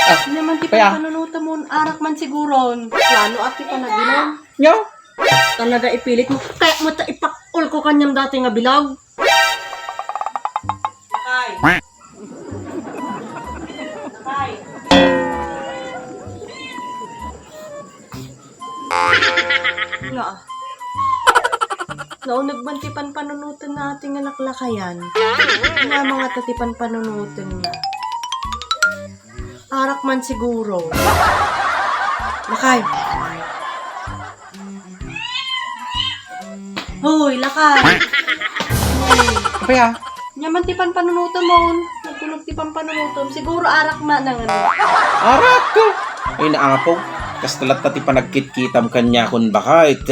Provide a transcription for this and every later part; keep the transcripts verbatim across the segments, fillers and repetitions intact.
Ania man ti Kaya? Panpanunotam, arak man siguron. Plano a ti panaginum. Nya? Talaga ipilit mo. Kayatmo ta ipakul ko kaniam datoy nga bilog. Lakay. Lakay. Nga. Nauneg man ti panpanunotenna a ti nga laklakayan. Nga, mangata ti panpanunotenna. Arak man siguro. Lakay. Hoy, lakay. Kaya? Ania man ti panpanunotam. Nagkulog ti panpanunotam. Siguro arak man ang ano. Arak! Ay, naapaw. Kasta latta ti panagkitkitam kaniakon, baket.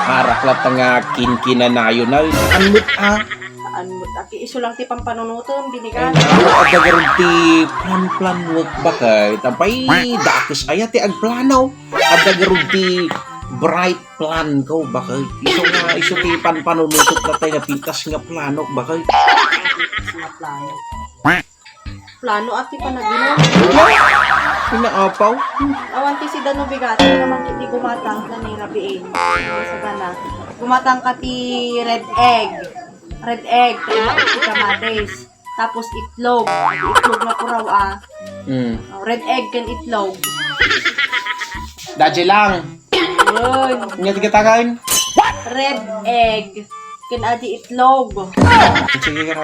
Arak latta nga kinkinanayon na. Anmut, ah. Anmut, ati isu lang ti panpanunotam, binigan. Ay, adda garud ti plan-plan mo, baket. Apay, dakes aya ti agplano. Adda garud ti bright plan ko, baket. Isu nga, isu ti panpanunotam, latta nga pintas nga plano, baket. Pintas nga plano. Plano a ti panaginum. Inaapaw? Awan ti sida no bigaten nga mangkit ti gumatang na ni Rabiin. Sagana. Gumatang ka ti red egg. Red egg, kaya ti kamatis. Tapos itlog. Itlog nga puraw, ah. Mm. Oh, red egg ken itlog. Daje lang. Yun. Nya ti katagan? Red egg ken adi itlog. Sige, ka.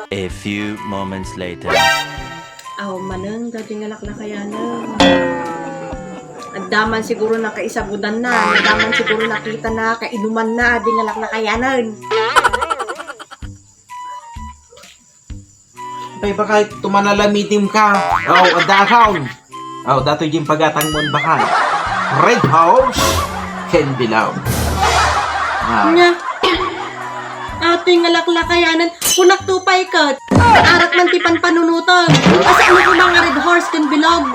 A few moments later. Aw, maneng, dadi nga laklakayanan. Adda man siguro nakaisagudanna, adda man siguro nakitana, kainumanna, dadi nga laklakayanan. Bay, baket, tumanalamitim ka. Aw, adda sound. Aw, datoy diay impagatangmon, baket. Red Horse ken Bilog. Ah. Nya. Atoy nga laklakayanan, kunak to pay ket. Arak man ti panpanunotam. Asa mo kuma nga Red Horse ken Bilog?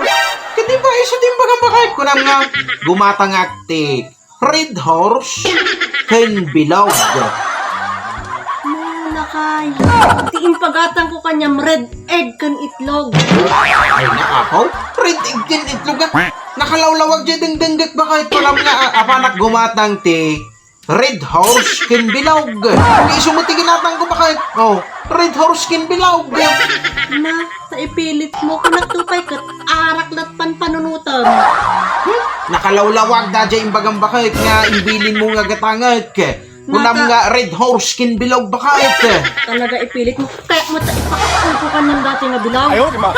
Ket di ba isu ti imbagam, baket? Kunam nga, gumatangak ti Red Horse ken Bilog. Lakay. Ti impagatangko kaniam red egg ken itlog. Ay, naapaw. Red egg ken itlog, ah. Nakalawlawag diay dengdenggek, baket, kunam nga, ah, apanak gumatang ti Red Horse ken Bilog. Isu met ti ginatangko, baket. Oh, Red Horse ken Bilog. Na, ta ipilit mo, kunak to pay ket arak lat panpanunotam. Hmm? Nakalawlawag daydiay imbagam, baket, nga imbilin mo nga gatangek. Kunam nga Red Horse ken Bilog, baket. Talaga ipilit mo. Kayatmo ta ipakul ko kaniam datoy nga bilog. Ayaw, di ba?